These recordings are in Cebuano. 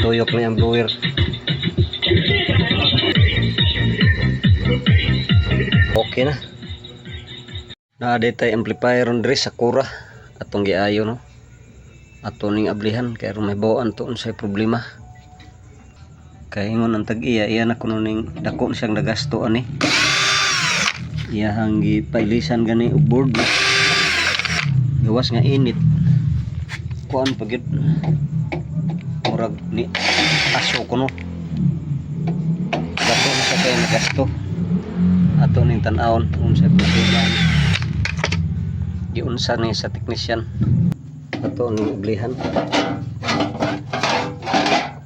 Tuyok na ang blower. Okay na. Naa tay amplifier ron diri sa kura atong giayo, no. Ato ning ablihan kay aron mahibaw-an to unsay problema. Kay ingon ang tag-iya, iya na kuno ning dako na siyang nagasto ani. Iyahang gipailisan gani og board. Gawas nga init. Kuan pa gyud. Murag ni aso kuno. Dako na siya kay nagasto. Ato ning tan-awon unsay problema ani. Giunsa ni sa technician. Ato ning ablihan.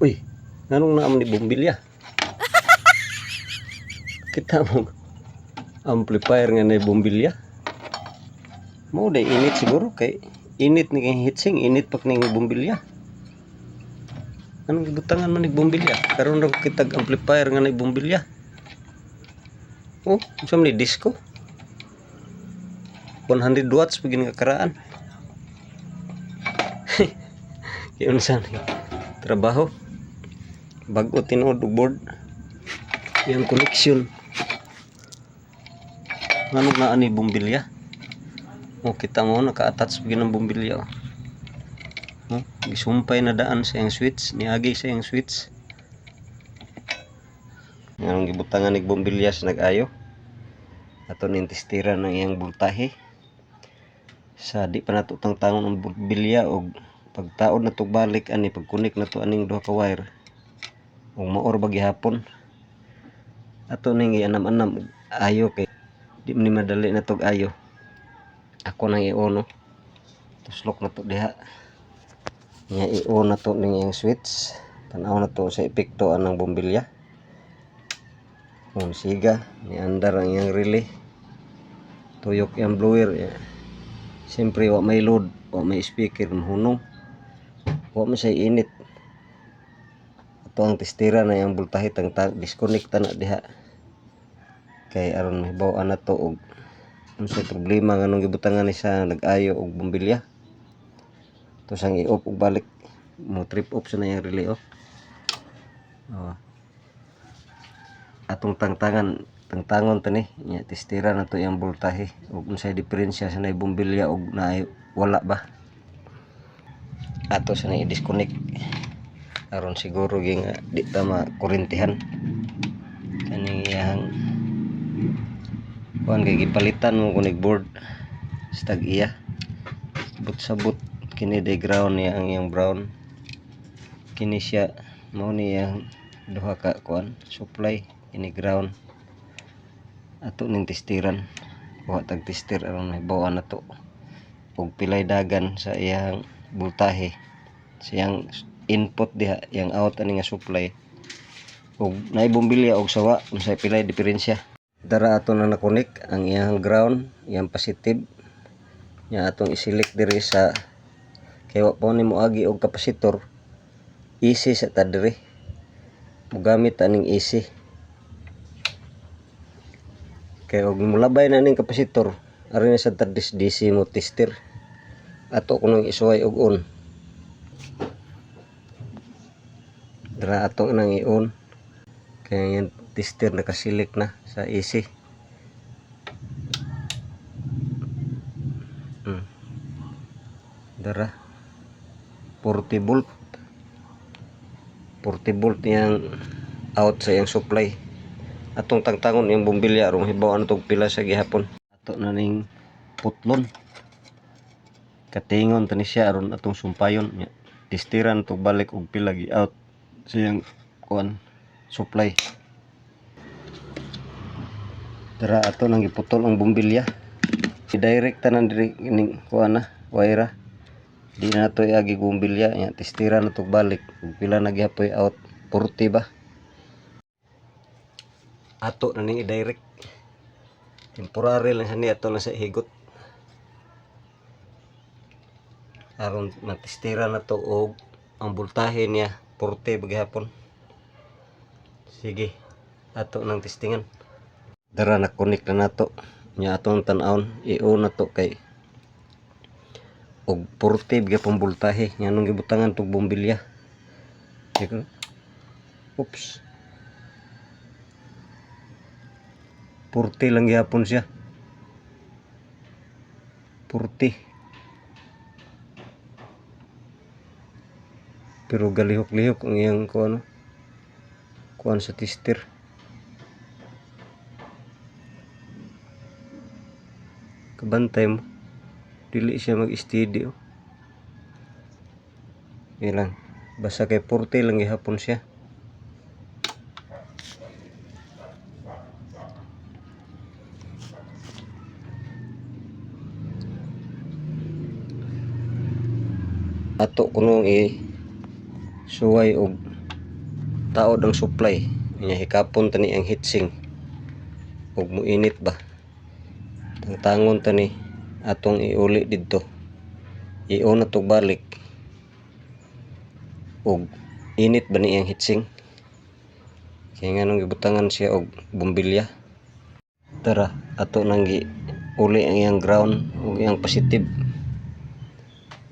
Uy, nganong naa man ni bombilya? Kita mo amplifier nga na bombilya. Mao day init siguro kay init ni kay heatsink, init pa ning bombilya. Anong gibutangan man ni bombilya? Karon ra kitag amplifier nga na bombilya. Oh, unsa man ni disco? 100 watts pag nga karaan. Giunsa ni trabaho. Bag-o tinuod og board. Yang connection. Nganong naa ni bombilya? Oh, kita mo naka-attach pag ng bombilya. Oh. Oh, gisumpay na daan sa iyang switch, niagi sa iyang switch. Nganong gibutangan ni bombilya sa nag-ayo? Ato ning testiran ang iyang voltahe. Sa di pa nato tangtangon ang bombilya og pagtaod na to balik ani, pag-connect na to aning duha ka wire ug maor ba gihapon. Ato ning gianam-anam og ayo kay di man ni madali na tog ayo. Ako nang i-on, no. Tuslok na to diha. Nya i-on na to ning iyang switch. Tan-aw na to sa epekto anang bombilya. Kung siga, ni andar ang iyang relay. Tuyok iyang blower. Ya. Siyempre, wa may load, wa may speaker, mahunong. Wa man siya init. Ato ang testira na iyang voltahe tang disconnect ta na diha. Kay aron mahibaw-an na to og unsay problema, nganong gibutangan ni sa nag-ayo og bombilya. To sang i-off og balik mo trip off sa na iyang relay, oh. Oh. Atong tangtangan, tangtangon ta ni nya, testira na to iyang voltahe ug unsay diferensya sa nay bombilya og naay wala ba. Ato sa na i-disconnect aron siguro gi nga di ta makurintihan kaning iyang kuan kay gipalitan mo kunig board sa tag-iya. Sabot sabot kini day ground niya, ang iyang brown kini siya, mao ni iyang duha ka kuan supply, kini ground. Ato ning testiran, kuha tag tester aron mahibaw-an nato og pilay dagan sa iyang voltahe sa iyang input diha, iyang out ani nga supply ug naay bombilya og sawa, unsay pilay diferensya. Dara ato na na-connect ang iyang ground, iyang positive nya, atong i-select diri sa kay wa pa ni moagi og kapasitor, AC sa ta diri, mogamit aning AC kay og molabay na ning kapasitor, ari na sa tadis DC mo tester. Ato kunong isuway og on. Dara ato nang i-on kay yung tester nakaselect na sa AC. Dara 40 volt, 40 volt yang out sa iyang supply. Atong tangtangon yung bombilya aron mahibaw-an tog pila sa gihapon. Ato na ning putlon, katingon tani siya aron atong sumpayon nya, testiran tog balik og pila gi out sa iyang kuan supply. Dara ato nang giputol ang bombilya, i-direct tanan diri ning kuan na wire, di na nato iagi bombilya. Nya testiran na tog balik ug pila na gihapoy out, 40 ba. Ato na ning i-direct, temporary lang sa ni, ato lang sa higot aron matestira na to og ang voltahe niya 40 ba gihapon. Sige, ato nang testingan. Dara na connect na nato nya, atong tan-awon, i-on na to kay og 40 gyapon voltahe, nganong gibutangan tog bombilya. Teka. Oops. 40 lang gihapon siya. 40. Pero galihok-lihok ang iyang kuan, kuan sa tester. Kabantay mo. Dili siya mag-steady, oh. Ilang. Basta kay 40 lang gihapon siya. Ato kunong i suway og taod ang supply. Nya hikapon tani ang heatsink ug muinit ba. Tangtangon tani atong iuli didto. I-on na tog balik ug init ba ni ang heatsink? Kay nganong gibutangan siya og bombilya. Tara, ato nang gi uli ang iyang ground ug iyang positive.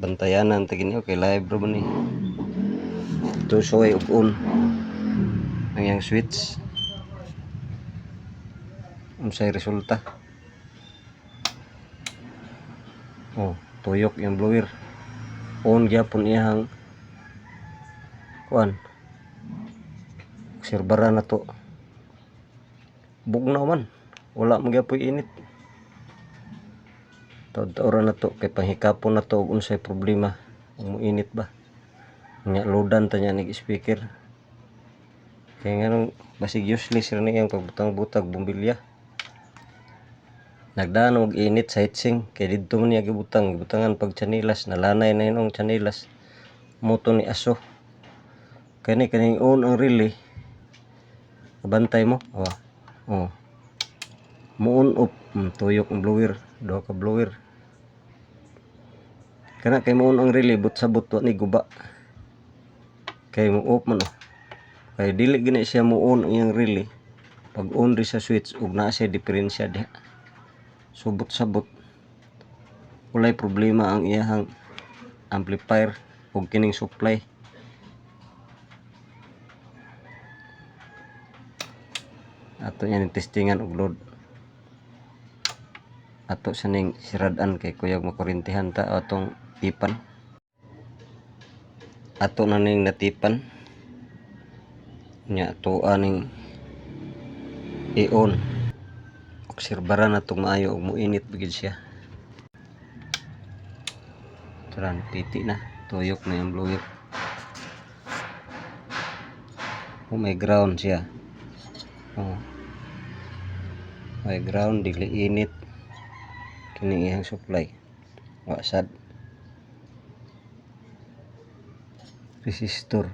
Bantayanan ta gini, okay, live ra ba ni. Ito suway ug on ang iyang switch. Unsay resulta? Oh, tuyok yung blower. On gyapon iyang kuan. Obserbara na to. Bugnaw man. Wala man gyapoy init. Taod-taoran na to kay panghikapon na to og unsay problema ug moinit ba. Nya loadan ta niya nig speaker. Kay nganong basig useless ra ni iyang pagbutang-butag bombilya. Nagdaan og init sa heatsink kay didto man niya gibutang, gibutangan pag tsinelas, nalanay na inong tsinelas. Mo to ni aso. Kani kaning on ang relay. Kabantay mo. Oh. Oh. Mo-on off, tuyok ang blower, duha ka blower. Kana kay mo-on ang relay, but sa but wa ni guba. Kay mo off man, oh. Kay dili gini siya mo-on ang iyang relay. Pag on ri sa switch ug naa siya diferensya diha. Subot-sabot. Walay problema ang iyahang amplifier ug kining supply. Ato niya ning testingan og load. Ato sa ning sirad-an kay kuyog makurintihan ta atong tipan. Ato na ning natipan. Nya ato aning i-on. Obserbara na tong maayo ug moinit ba gid siya. Tara, piti na. Tuyok na yung blower. Oh, may ground siya. Oh. May ground, dili init. Kini iyang supply. Wa sad. Resistor.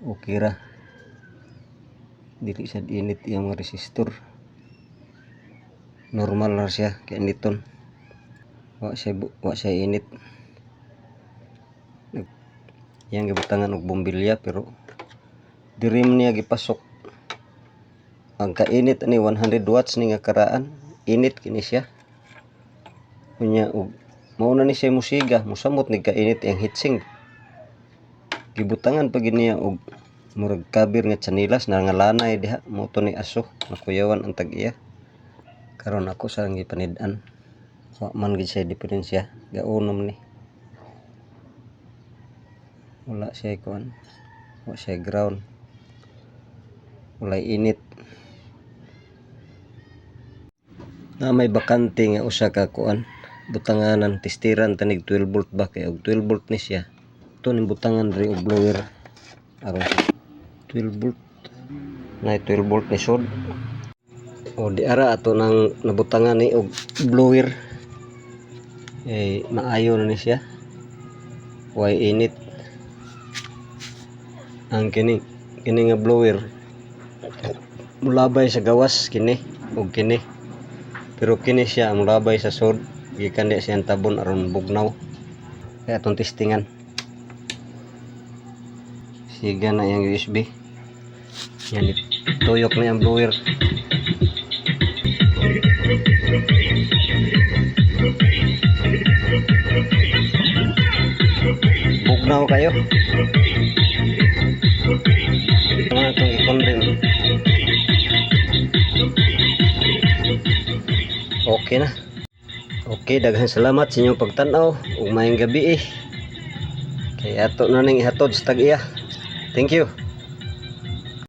Okay ra. Dili sad init iyang mga resistor. Normal ra siya kay initon. Wa siya init. Iyang gibutangan og bombilya pero diri man niya gipasok. Ang kainit ani 100 watts ni nga karaan, init kini siya. Unya og mao na ni siya musiga, mosamot ni kainit iyang heatsink. Gibutangan pa gid niya og murag cover nga tsinelas na nga lanay diha, mo to ni aso, nakuyawan ang tag-iya. Karon ako sa gipanid-an. Wa man gid siya diferensya, gaunom ni. Wala siya kuan. Wa siya ground. Walay init. Na may bakante nga usa ka kuan, butanganan, testiran tanig 12 volt ba kay og 12 volt ni siya. Ito ning butangan diri og blower aron 12 volt. Na 12 volt ni sod. O di ara ato nang nabutangan ni og blower. Eh maayo na ni siya. Way init. Ang kini kini nga blower mulabay sa gawas kini og kini. Pero kini siya mulabay sa sod gikan diha siyang tabon aron bugnaw. Kaya atong testingan. Siga na iyang USB. Yan, tuyok na iyang blower. Lugnaw kayo. Mga itong i-condemn. Okay na. Okay, daghang salamat sa inyong pagtan-aw ug maayong gabi eh. Kay ato na ning ihatod sa tag-iya. Thank you.